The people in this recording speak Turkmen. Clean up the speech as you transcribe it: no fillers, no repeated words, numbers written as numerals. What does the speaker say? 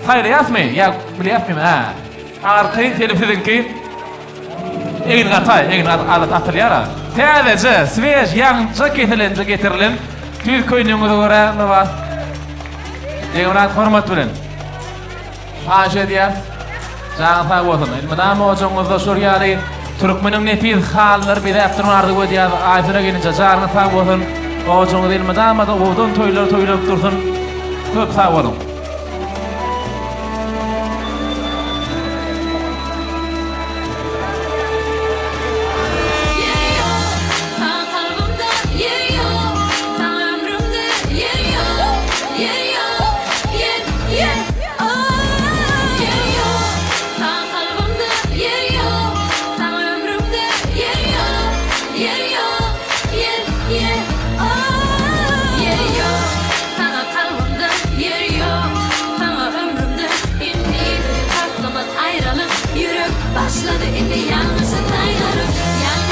Saýlaýasmy ýa bilýäsmi? Hä. Arkaýyn telif siziňki. Egin gataý, egin adat atylýar-a. Täzeje, svež, ýaňja kesilenje getirilen tüýs köýnegiňize görä lybas. Begmyrat hormat bilen. Haýyş edýäs. Janyň sag bolsun. Elmydama ojagyňyzda şol ýaly türkmeniň nepis halylary bezäp durmagy arzuw edýäs. Aýsona gelinje janyňyz sag bolsun. Ojagyňyz elmydama-da owadan toýlar toýlanyp dursun. Köp sag boluň. Ýer ýok, saňa kalbymda ýer ýok, saňa ömrümde ýer ýok, ýer ýok, ýer, ýer, oh. Ýer ýok, saňa kalbymda ýer ýok, saňa ömrümde ýer ýok, ýer ýok, ýer, ýer, oh. Ýer ýok, saňa kalbymda ýer ýok, saňa ömrümde indi biziň paslymyz aýralyk, ýürek başlady indi ýalňyşy saýgaryp.